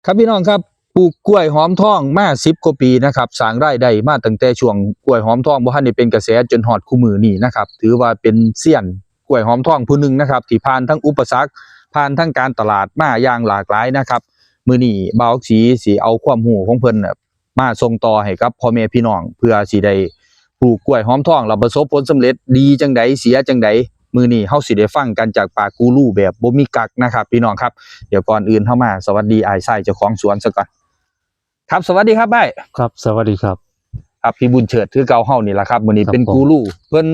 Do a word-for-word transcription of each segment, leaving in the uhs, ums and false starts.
ครับพี่น้องครับ ปลูกกล้วยหอมทองมาสิบกว่าปีนะครับ สร้างรายได้มาตั้งแต่ช่วงกล้วยหอมทองบ่ทันได้เป็นกระแสจนฮอดคุมื้อนี้นะครับ ถือว่าเป็นเซียนกล้วยหอมทองผู้หนึ่งนะครับ ที่ผ่านทั้งอุปสรรค ผ่านทั้งการตลาดมาอย่างหลากหลายนะครับ มื้อนี้บ่าวศรีสิเอาความรู้ของเพิ่นน่ะมาส่งต่อให้กับพ่อแม่พี่น้อง เพื่อสิได้ปลูกกล้วยหอมทองแล้วประสบผลสำเร็จดีจั่งใด เสียจั่งใด มื้อนี้เฮาสิได้ฟังกันจากปากกูรูแบบบ่มีกั๊กนะครับ พี่น้องครับ เดี๋ยวก่อนอื่นเฮามาสวัสดีอ้ายชายเจ้าของสวนซะก่อน ครับ สวัสดีครับอ้าย ครับ สวัสดีครับ ครับ พี่บุญเชิดคือเก่าเฮานี่ล่ะครับ มื้อนี้ ครับ เป็น ผม กูรู เพิ่น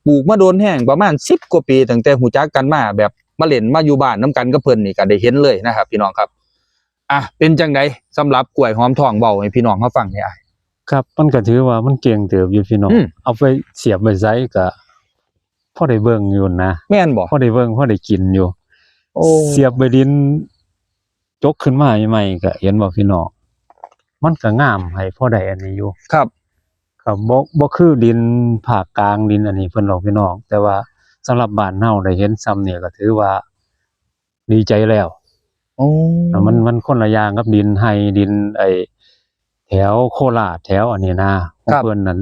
ปลูกมาโดนแฮง ประมาณสิบกว่าปี ตั้งแต่ฮู้จักกันมา แบบมาเล่นมาอยู่บ้านนำกันกับเพิ่นนี่ก็ได้เห็นเลยนะครับ พี่น้องครับ อ่ะ เป็นจั่งใดสำหรับกล้วยหอมทอง เว้าให้พี่น้องเฮาฟังแหน่อ้าย ครับ มันก็ถือว่ามันเก่งเติบอยู่พี่น้อง อืม เอาไปเสียบไปไสก็พอได้เบิ่งอยู่นะ แม่นบ่ พอได้เบิ่ง พอได้กินอยู่ โอ้ เสียบไปดิน จกขึ้นมาใหม่ๆ ก็เห็นบ่พี่น้อง มันก็งามให้พอได้อันนี้อยู่ ครับ ก็บ่ บ่คือดินภาคกลาง ดินอันนี้เพิ่นดอกพี่น้อง แต่ว่าสำหรับบ้านเฮาได้เห็นส่ำนี่ก็ถือว่าดีใจแล้ว โอ้ มัน มันคนละอย่างกับดินไฮ่ ดินไอ้แถวโคราช แถวอันนี้นะ ของ ครับ เพิ่นนั่น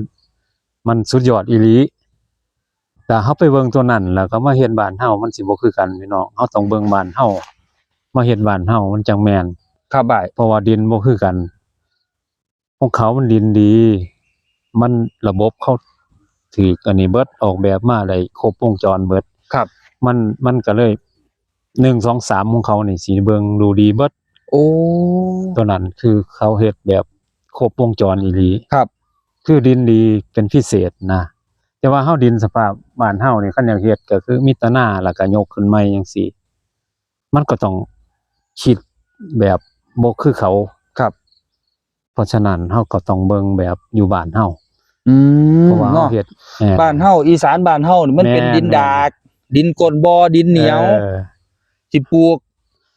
มันสุดยอดอีหลี ถ้าเฮาไปเบิ่งตัวนั้น แล้วก็มาเฮ็ดบ้านเฮา มันสิบ่คือกันพี่น้อง เฮาต้องเบิ่งบ้านเฮา มาเฮ็ดบ้านเฮา มันจั่งแม่น ครับอ้าย เพราะว่าดินบ่คือกัน ของเขามันดินดี มันระบบเขาถืกอันนี้เบิด ออกแบบมาได้ครบวงจรเบิด ครับ มัน มันก็เลย หนึ่ง สอง สาม ของเขานี่สิเบิ่งดูดีเบิด โอ้ ตัวนั้นคือเขาเฮ็ดแบบครบวงจรอีหลี ครับ คือดินดีเป็นพิเศษนะ แต่ว่าเฮาดินสภาพบ้านเฮานี่ คันอยากเฮ็ดก็คือมีแต่นา แล้วก็ยกขึ้นใหม่จั่งซี้ มันก็ต้องคิดแบบบ่คือเขา ครับ เพราะฉะนั้นเฮาก็ต้องเบิ่งแบบอยู่บ้านเฮา อืม เพราะว่าเฮา เนาะ เฮ็ด แม่น บ้านเฮา อีสานบ้านเฮานี่มันเป็น แม่น ดินดาก แม่น ดินก้นบ่อ ดินเหนียว เออ สิปลูก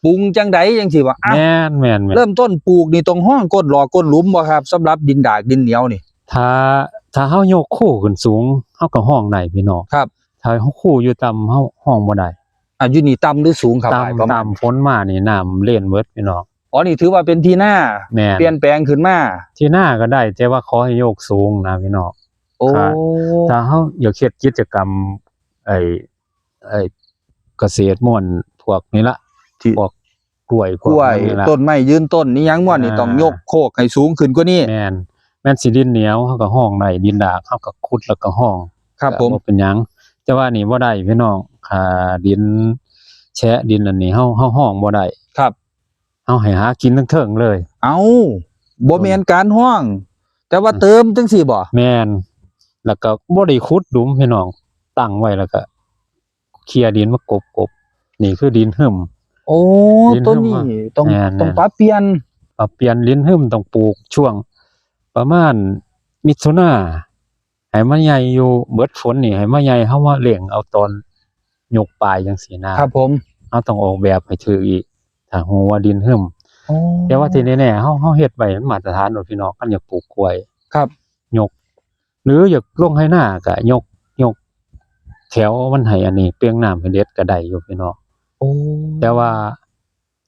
ปรุงจั่งใดจั่งซี้บ่ อ่ะ แม่น แม่น แม่น เริ่มต้นปลูกนี่ต้องฮองก้นหลอกก้นหลุมบ่ครับ สำหรับดินดากดินเหนียวนี่ ถ้า ถ้าเฮายกคูขึ้นสูง เฮาก็ฮองได้พี่น้อง ครับ ถ้าเฮาคูอยู่ต่ำ เฮาฮองบ่ได้ อ่ะ อยู่นี่ต่ำหรือสูงครับ ต่ำ อ้าย ประมาณ ต่ำ ฝนมานี่น้ำเลนเบิดพี่น้อง อ๋อ นี่ถือว่าเป็นที่นา แม่น เปลี่ยนแปลงขึ้นมา ที่นาก็ได้ แต่ว่าขอให้ยกสูงนะพี่น้อง โอ้ ถ้า ถ้าเฮาอยากเฮ็ดกิจกรรม ไอ้ ไอ้เกษตรม่วนพวกนี้ละ ที่ พวกกล้วย พวก กล้วย นี้ละ ต้นไม้ยืนต้นนี่หยังม่วนนี่ อ่า ต้องยกโคกให้สูงขึ้นกว่านี้ แม่น แม่นสิดินเหนียว เฮาก็ฮองได้ ดินดาก เฮาก็ขุดแล้วก็ฮอง ครับ ก็ ผม บ่เป็นหยัง แต่ว่านี่บ่ได้พี่น้อง ค่าดินแฉะดินอันนี้ เฮา เฮาฮองบ่ได้ ครับ เฮาให้หากินเทิงๆเลย เอ้า บ่แม่นการฮอง แต่ว่า อืม เติมจั่งซี้บ่ แม่น แล้วก็บ่ได้ขุดหลุมพี่น้อง ตั้งไว้แล้วก็เคลียร์ดินมากบๆ นี่คือดินหึม โอ้ ดินหึม ต้นนี้ต้อง แม่นๆ ต้องปรับเปลี่ยน ปรับเปลี่ยน ดินหึมต้องปลูกช่วงประมาณมิถุนา ให้มันใหญ่อยู่ เบิดฝนนี่ให้มันใหญ่ เฮามาเร่งเอาตอนยกปลายจั่งซี้นะ ครับผม เฮาต้องออกแบบให้ถืกอีก ถ้าฮู้ว่าดินหึม อ๋อ แต่ว่าที่แน่ๆ เฮา เฮาเฮ็ดไว้มันมาตรฐานโลดพี่น้อง คันอยากปลูกกล้วย ครับ ยก หรืออยากลงไฮ่นาก็ยก ยกแถวมันให้อันนี้ เปียงน้ำให้เด็ดก็ได้อยู่พี่น้อง โอ้ แต่ว่า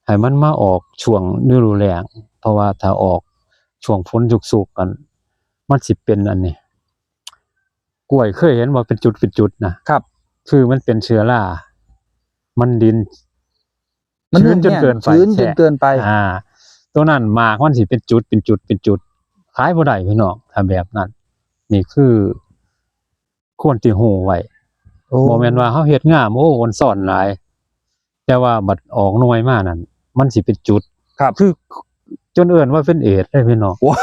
ให้มันมาออกช่วงฤดูแล้ง เพราะว่าถ้าออกช่วงฝนชุกๆ กัน มันสิเป็นอันนี้ กล้วยเคยเห็นว่าเป็นจุดเป็นจุดนะ ครับ คือมันเป็นเชื้อรา มันดิน มัน ชื้นจนเกินไป ชื้นจนเกินไป แฉะ อ่า ตัวนั้นหมากมันสิเป็นจุดเป็นจุดเป็นจุด ขายบ่ได้พี่น้อง ถ้าแบบนั้น นี่คือควรสิฮู้ไว้ โอ้ บ่แม่นว่าเฮาเฮ็ดงาม โอ้ ออนซ่อนหลาย แต่ว่าบัดออกหน่วยมานั่น มันสิเป็นจุด ครับ คือจนเอิ้นว่าเป็นเอดส์เลยพี่น้อง โอ้ย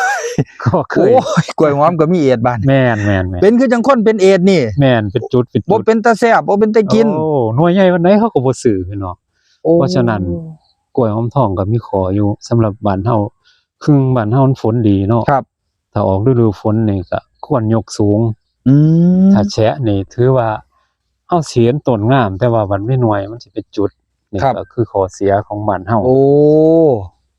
ก็เคย โอ้ย กล้วยหอมก็มีเอดส์บ้าน แม่น แม่น แม่น เป็นคือจั่งคนเป็นเอดส์นี่ แม่น เป็นจุด เป็นจุด บ่เป็นตาแซ่บ บ่เป็นตากิน โอ้ หน่วยใหญ่ปานใดเขาก็บ่ซื้อพี่น้อง โอ้ เพราะฉะนั้น กล้วยหอมทองก็มีข้ออยู่ สำหรับบ้านเฮา คือบ้านเฮามันฝนดีเนาะ ครับ ถ้าออกฤดูฝนนี่ก็ควรยกสูง อืม ถ้าแฉะนี่ถือว่าเฮาสิเห็นต้นงาม แต่ว่าบัดมีหน่วยมันสิเป็นจุด นี่ ครับ ก็คือข้อเสียของบ้านเฮา โอ้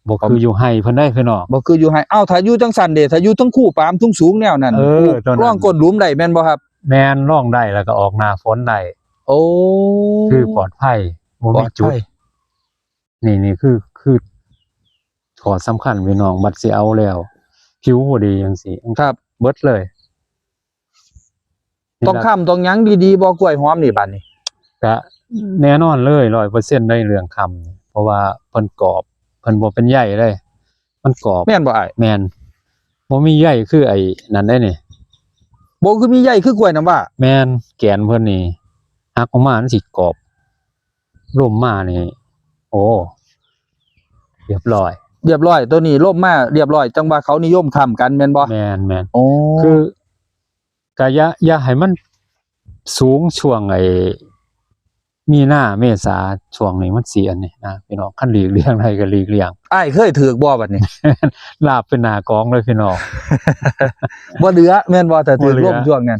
บ่คืออยู่ไฮ่เพิ่นได้พี่น้อง บ่คืออยู่ไฮ่ เอ้า ถ้าอยู่จั่งซั้นเด้ ถ้าอยู่เทิงคูปามสูงๆแนวนั้น เออ ปลูก ตัวนั้น ร่องก้นหลุมได้แม่นบ่ครับ แม่น ร่องได้ แล้วก็ออกหน้าฝนได้ โอ้ คือปลอดภัย บ่มีจุด ปลอดภัย นี่ นี่คือ คือ ข้อสำคัญพี่น้อง บัดสิเอาแล้ว ผิวบ่ดีจังซี้ ครับ เบิดเลย ต้องค้ำต้องหยังดีๆบ่ กล้วยหอมนี่บัดนี้ ก็แน่นอนเลย ร้อยเปอร์เซ็นต์ ในเรื่องค้ำ เพราะว่าเพิ่นกรอบ เพิ่นบ่เป็นใยเลย มันกรอบ แม่นบ่อ้าย แม่น บ่มีใยคือไอ้นั่นเด้นี่ บ่คือมีใยคือกล้วยน้ำว้า แม่น แกนเพิ่นนี่ หักออกมามันสิกรอบ ลมมานี่ โอ้ เรียบร้อย เรียบร้อย ตัวนี้ลมมาเรียบร้อย จังว่าเขานิยมค้ำกันแม่นบ่ แม่น แม่น โอ้ คือ ก็อย่า อย่าให้มันสูงช่วงไอ้มีนาเมษา ช่วงนี้มันสิอันนี้นะพี่น้อง คันหลีกเลี่ยงได้ก็หลีกเลี่ยง อ้ายเคยถืกบ่บัดนี้ ลาบเป็นหน้ากองเลยพี่น้อง บ่เหลือแม่นบ่ ถ้าถืก บ่เหลือ ลมช่วงนั้น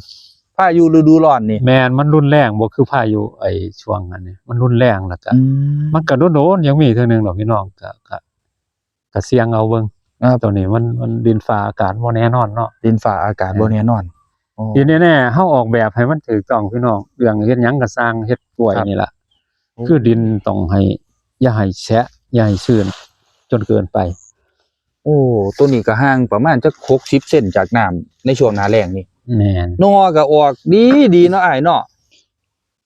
พายุฤดูร้อนนี่ แม่น มันรุนแรง บ่คือพายุไอ้ช่วงนั้นนี่ มันรุนแรง แล้วก็ อืม มันก็โดนๆยังมีเทื่อนึงดอกพี่น้อง ก็ ก็ ก็เสี่ยงเอาเบิ่ง ครับ ตัวนี้มัน มันดินฟ้าอากาศบ่แน่นอนเนาะ ดินฟ้าอากาศ เออ บ่แน่นอน โอ้ ที่แน่ๆ เฮาออกแบบให้มันถูกต้องพี่น้อง เรื่องเฮ็ดหยังก็ซ่าง เฮ็ดกล้วย ครับ นี่ล่ะ โอ้ คือดินต้องให้ อย่าให้แฉะ อย่าให้ชื้นจนเกินไป โอ้ ตัวนี้ก็ห่างประมาณจักหกสิบเซนจากน้ำในช่วงหน้าแล้งนี่ แม่น หน่อก็ออกดีๆเนาะอ้ายเนาะ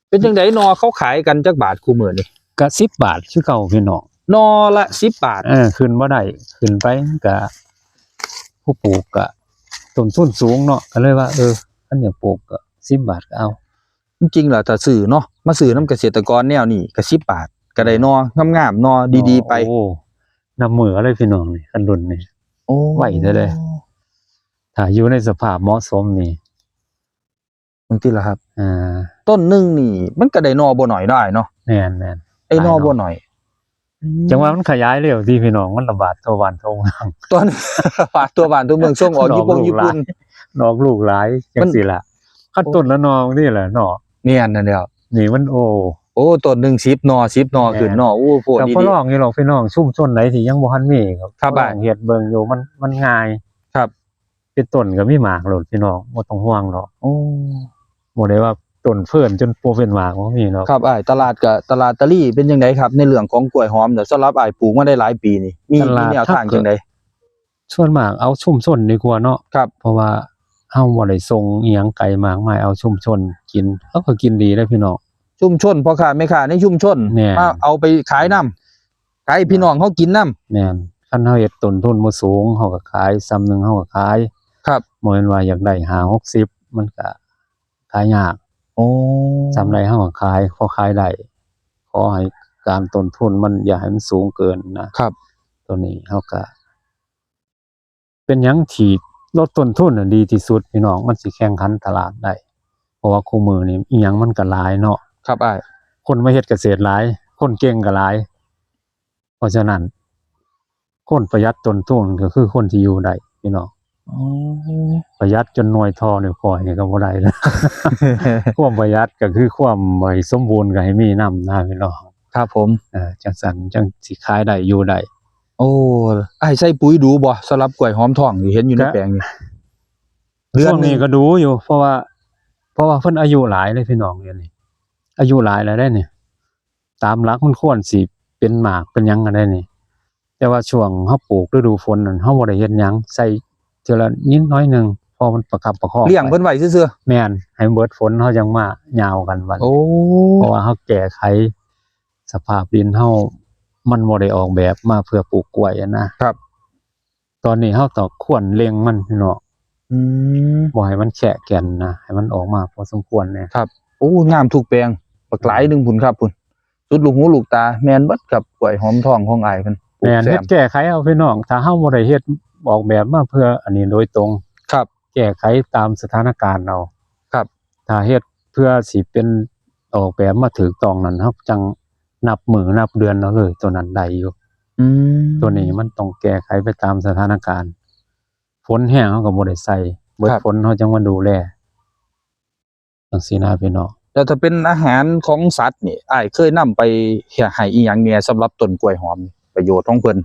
เป็นจังใด หน่อเขาขายกันจักบาทคู่มื้อนี่ ก็สิบบาทคือเก่าพี่น้อง หน่อละสิบบาท เออ ขึ้นบ่ได้ ขึ้นไปมันก็ ผู้ปลูกก็ต้นทุนสูงเนาะ ก็เลยว่า เออ คันอยากปลูกก็สิบบาทก็เอา จริงๆแล้วถ้าซื้อเนาะ มาซื้อนำเกษตรกรแนวนี้ก็สิบบาท ก็ได้หน่องามๆ หน่อดีๆไป โอ้ นับมื้อเลยพี่น้องนี่ คันรุ่นนี้ โอ้ ไวเด้อเด้อ ถ้าอยู่ในสภาพเหมาะสมนี่ จังซี่ล่ะครับ อ่า ต้นหนึ่งนี่มันก็ได้หน่อบ่น้อยเนาะอ้ายเนาะ แม่นๆ ไอ้หน่อ หลายหน่อ บ่น้อย อืม จังว่ามันขยายเร็วติพี่น้อง มันระบาดทั่วบ้านทั่วเมือง ตอน ระบาดทั่วบ้านทั่วเมือง ส่งออก มันออก ญี่ปุ่น ลูกหลาย ญี่ปุ่น ออกลูกหลาย มัน จังซี่ล่ะ คันต้นละหน่อนี่แหละเนาะ แม่นนั่นแหละ นี่มัน โอ้ โอ้ ต้นหนึ่งสิบหน่อ สิบหน่อ แม่น ขึ้นเนาะ โอ้ โพด แต่ อีหลี พอลองอยู่หรอกพี่น้อง ชุมชนไหนที่ยังบ่ทันมีก็ ครับ ลองเฮ็ดเบิ่งอยู่ มัน มันง่าย ครับ เป็นต้นก็มีหมากโลดพี่น้อง บ่ต้องห่วงดอก โอ้ บ่ได้ว่าต้นเฟิ่นจนบ่เป็นหมาก บ่มีดอก ครับอ้าย ตลาดก็ ตลาดตะลี่เป็นจังไดครับ ในเรื่องของกล้วยหอมเนี่ย สำหรับอ้ายปลูกมาได้หลายปีนี่ มี ตลาด มีแนวทางจังได ส่วนมากเอาชุมชนดีกว่าเนาะ ครับ เพราะว่าเฮาบ่ได้ส่งอิหยังไกลมากมาย เอาชุมชนกิน เฮาก็กินดีเด้อพี่น้อง ชุมชนพ่อค้าแม่ค้าในชุมชน แม่น มาเอาไปขายนำ ขายให้พี่น้องเฮากินนำ แม่น คันเฮาเฮ็ดต้นทุนบ่สูง เฮาก็ขาย ส่ำหนึ่งเฮาก็ขาย ครับ บ่แม่นว่าอยากได้ห้าหกสิบ มันก็ขายยาก โอ้ ส่ำใดเฮาก็ขาย พอขายได้ ขอให้การต้นทุนมันอย่าให้มันสูงเกินนะ ครับ ตัวนี้เฮาก็ เป็นหยังที่ลดต้นทุนน่ะดีที่สุดพี่น้อง มันสิแข่งขันตลาดได้ เพราะว่าคู่มื้อนี้อิหยังมันก็หลายเนาะ ครับอ้าย คนมาเฮ็ดเกษตรหลาย คนเก่งก็หลาย เพราะฉะนั้น คนประหยัดต้นทุนก็คือคนที่อยู่ได้พี่น้อง อ๋อ ประหยัดจนหน่วยทอหน่วยพลอยนี่ก็บ่ได้แล้ว ความประหยัดก็คือความบ่สมบูรณ์ก็ให้มีนำนะพี่น้อง ครับผม เออ จังซั่นจังสิขายได้อยู่ได้ โอ้ อ้ายใส่ปุ๋ยดูบ่ สำหรับกล้วยหอมทองที่เห็นอยู่ใน ก็ แปลงนี่ เดือนหนึ่ง ช่วงนี้ก็ดูอยู่ เพราะว่า เพราะว่าเพิ่นอายุหลายเลยพี่น้องเดี๋ยวนี้ อายุหลายแล้วเด้นี่ ตามหลักมันควรสิเป็นหมากเป็นหยังกันได้นี่ แต่ว่าช่วงเฮาปลูกฤดูฝนนั่น เฮาบ่ได้เฮ็ดหยัง ใส่เทื่อละนิดน้อยหนึ่ง พอมันประคับประคอง เลี้ยงเพิ่นไว้ซื่อๆ แม่น ให้เบิดฝนเฮาจั่งมายาวกันบัด โอ้ เพราะว่าเฮาแก้ไขสภาพดินเฮา มันบ่ได้ออกแบบมาเพื่อปลูกกล้วยอะนะ ครับ ตอนนี้เฮาต้องควรเล็งมันเนาะ อืม บ่ให้มันแฉะแก่นนะ ให้มันออกมาพอสมควรแหน่ ครับ โอ้ งามทุกแปลง บักหลายหนึ่งพุ้นครับพุ้น สุดลูกหูลูกตา แม่นเบิดครับ กล้วยหอมทองของอ้ายเพิ่น ปลูก แม่น แซม เฮ็ดแก้ไขเอาพี่น้อง ถ้าเฮาบ่ได้เฮ็ดออกแบบมาเพื่ออันนี้โดยตรง ครับ แก้ไขตามสถานการณ์เอา ครับ ถ้าเฮ็ดเพื่อสิเป็นออกแบบมาถูกต้องนั่น เฮาจั่งนับมื้อนับเดือนเอาเลย ตัวนั้นได้อยู่ อืม ตัวนี้มันต้องแก้ไขไปตามสถานการณ์ ฝนแฮงเฮาก็บ่ได้ใส่ เบิด ครับ ฝนเฮาจั่งมาดูแล จั่งซี้นะพี่น้อง แล้วถ้าเป็นอาหารของสัตว์นี่ อ้ายเคยนำไปให้อีหยังแหน่สำหรับต้นกล้วยหอมนี่ ประโยชน์ของเพิ่น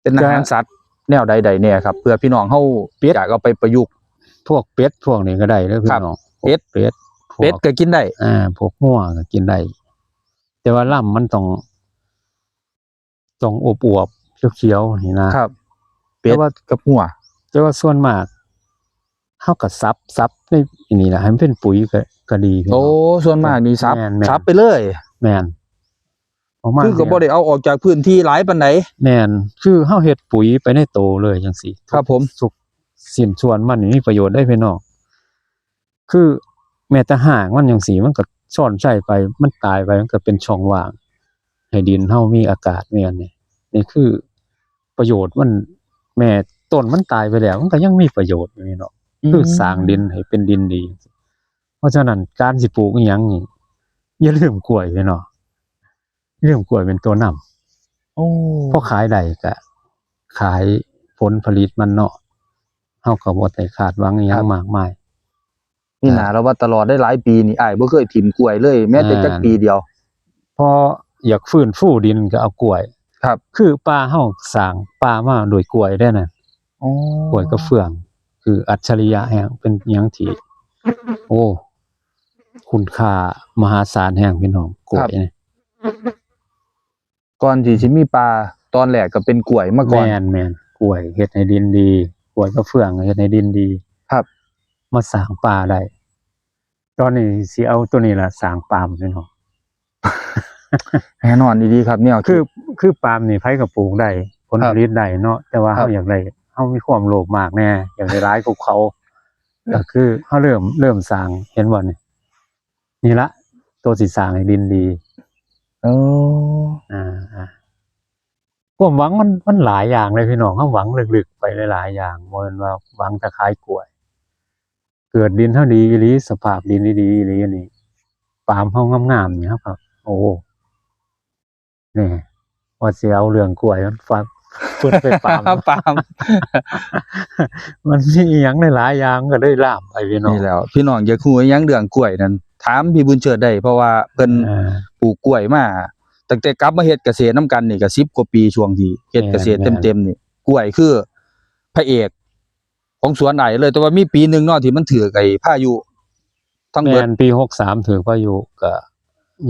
เป็นอาหารสัตว์แนวใดๆแหน่ครับ เพื่อพี่น้องเฮา เป็ด อยากเอาไปประยุกต์ พวกเป็ดพวกนี้ก็ได้เด้อพี่น้อง ครับ เป็ด พวกเป็ด พวก เป็ดก็กินได้ อ่า พวกงัวก็กินได้ แต่ว่าลำมันต้อง ต้องอวบ เขียวๆนี่นะครับ เป็ด แต่ว่า กับงัว แต่ว่าส่วนมาก เฮาก็สับ สับในอันนี้ล่ะ ให้มันเป็นปุ๋ยก็ ก็ดีพี่น้อง โอ้ ส่วนมากนี่สับ แม่นๆ สับไปเลย แม่น ออกมา คือก็ เนี่ย บ่ได้เอาออกจากพื้นที่หลายปานใด แม่น คือเฮาเฮ็ดปุ๋ยไปในโตเลยจังซี่ ครับผม ทุกชิ้นส่วนมันนี่มีประโยชน์ได้พี่น้อง คือแม้แต่ฮากมันจังซี่ มันก็ซ่อนไส้ไป มันตายไป มันก็เป็นช่องว่าง ให้ดินเฮามีอากาศ มีอันนี้ นี่คือประโยชน์มัน แม้ต้นมันตายไปแล้ว มันก็ยังมีประโยชน์อยู่นี่เนาะ อืม คือสร้างดินให้เป็นดินดี เพราะฉะนั้นการสิปลูกอิหยังนี่ อย่าลืมกล้วยพี่น้อง เรื่องกล้วยเป็นตัวนำ โอ้ พอขายได้ก็ขายผลผลิตมันเนาะ เฮาก็บ่ได้คาดหวังอิหยัง ครับ มากมาย มีหน้า อ่า ระวัดตลอดได้หลายปีนี่ อ้ายบ่เคยถิ่มกล้วยเลย แม้แต่จัก อ่า ปีเดียว พออยากฟื้นฟูดินก็เอากล้วย ครับ คือป่าเฮาสร้างป่ามาโดยกล้วยได้นะ อ๋อ กล้วยกับเฟื่อง คืออัจฉริยะแฮง เป็นหยังที่ โอ้ คุณค่ามหาศาลแฮงพี่น้อง กล้วย ครับ นี่ ก่อนที่สิมีป่า ตอนแรกก็เป็นกล้วยมาก่อน แม่นๆ กล้วยเฮ็ดให้ดินดี กล้วยกับเฟื่องเฮ็ดให้ดินดี ครับ มาสร้างป่าได้ ตอนนี้สิเอาตัวนี้ล่ะสร้างปาล์มพี่น้อง แน่นอนดีๆครับ แนว คือ คือปาล์มนี่ไผก็ปลูกได้ ผล ครับ ผลิตได้เนาะ แต่ว่า ครับ เฮาอยากได้ เฮามีความโลภมากแน่ อยากได้หลายกว่าเขา ก็คือเฮาเริ่ม เริ่มสร้าง เห็นบ่นี่ นี่ละ ตัวสิสร้างให้ดินดี เออ อ่า อ่า ความหวังมัน มันหลายอย่างเลยพี่น้อง เฮาหวังลึกๆไปหลายๆอย่าง บ่แม่นว่าหวังแต่ขายกล้วย เกิดดินเฮาดีอีหลี สภาพดินดีๆอีหลีนี่ ปาล์มเฮางามๆนี่ เฮาก็ โอ้ นี่ ว่าสิเอาเรื่องกล้วยมันฟัง เพิ่นไปปาล์ม ปาล์ม มันมีอิหยังหลายๆอย่าง ก็เลยลามไปพี่น้อง นี่แหล้ว พี่น้องอยากรู้อิหยังเรื่องกล้วยนั่น ถามพี่บุญเชิดได้ เพราะว่าเพิ่น อ่า ปลูกกล้วยมา ตั้งแต่กลับมาเฮ็ดเกษตรนำกันนี่ก็สิบกว่าปี ช่วงที่เฮ็ดเกษตร แม่นๆ เต็มๆนี่ กล้วยคือพระเอกของสวนอ้ายเลย แต่ว่ามีปีหนึ่งเนาะที่มันถืกไอ้พายุทั้งเบิด แม่น ปีหกสามถืกพายุ ก็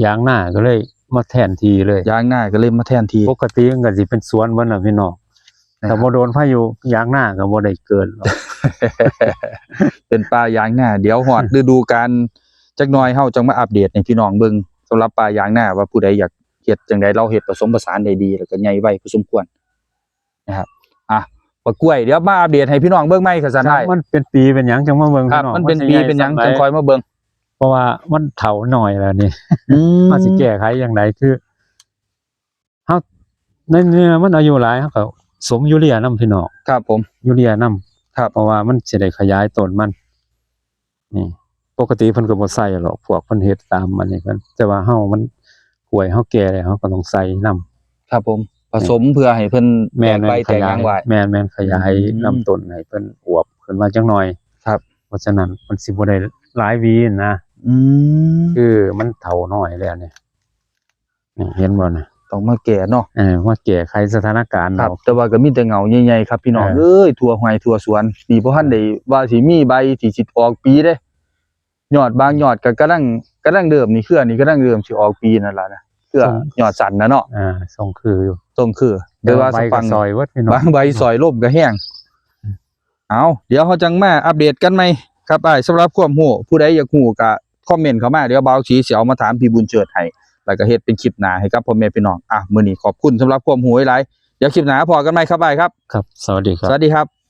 ยางนาก็เลยมาแทนที่เลย ยางนาก็เลยมาแทนที่ ปกติมันก็สิเป็นสวนเบิดน่ะพี่น้อง นะครับ แต่บ่โดนพายุ ยางนาก็บ่ได้เกิดหรอก เป็นป่ายางนา เดี๋ยวฮอดฤดูกาลจักหน่อย เฮาจั่งมาอัปเดตให้พี่น้องเบิ่ง สำหรับป่ายางนา ว่าผู้ใดอยากเฮ็ดจั่งใด เราเฮ็ดผสมผสานได้ดี แล้วก็ใหญ่ไวพอสมควรนะครับ อ่ะ บักกล้วย เดี๋ยวมาอัปเดตให้พี่น้องเบิ่งใหม่ครับ ซั่น ครับ อ้าย มันเป็นปีเป็นหยังจั่งมาเบิ่ง ครับ พี่น้อง มันเป็นปีเป็นหยัง มันสิใหญ่ส่ำใด จั่งค่อยมาเบิ่ง เพราะว่ามันเฒ่าน้อยแล้วนี่ อืม มันสิแก้ไขจั่งใด คือ เฮา ในเมื่อมันอายุหลาย เฮาก็สมยูเรียนำพี่น้อง ครับผม ยูเรียนำ ครับ เพราะว่ามันสิได้ขยายต้นมัน นี่ ปกติเพิ่นก็บ่ใส่หรอก พวกเพิ่นเฮ็ดตามอันนี้เพิ่น แต่ว่าเฮามัน กล้วยเฮาแก่แล้ว เฮาก็ต้องใส่นำ ครับผม ผสมเพื่อให้เพิ่น แม่นๆ แตกใบแตกหยังไว้ ขยาย แม่นๆ ขยาย อืม ลำต้นให้เพิ่นอวบขึ้นมาจักหน่อย ครับ เพราะฉะนั้นมันสิบ่ได้หลายหวีนะ อืม คือมันเฒ่าน้อยแล้วเนี่ย นี่เห็นบ่นะ ต้องมาแก้เนาะ เออ มาแก้ไขสถานการณ์ ครับ เอา แต่ว่าก็มีแต่เหงาใหญ่ๆครับพี่น้อง เออ เอ้ย ทั่วไร่ทั่วสวน นี่บ่ทันได้ว่าสิมีใบที่สิออกปีเด้ ยอดบางยอดก็กำลัง กำลังเริ่มนี่ เครือนี่กำลังเริ่มสิออกปีนั่นล่ะนะ เครือ ส่ง ยอดสั้นนะเนาะ อ่า ส่งคืออยู่ ส่งคือ แต่ว่า แต่ว่าใบก็ สปัง ซอยเบิดพี่น้อง บางใบซอยลมก็แฮง เอา เดี๋ยวเฮาจั่งมาอัปเดตกันใหม่ครับอ้าย สำหรับความรู้ ผู้ใดอยากรู้ก็คอมเมนต์เข้ามา เดี๋ยวบ่าวสีสิเอามาถามพี่บุญเจิดให้ แล้วก็เฮ็ดเป็นคลิปหน้าให้กับพ่อแม่พี่น้อง อ่ะ มื้อนี้ขอบคุณสำหรับความรู้หลายๆ เดี๋ยวคลิปหน้าพ้อกันใหม่ครับอ้ายครับ ครับ สวัสดีครับ สวัสดีครับ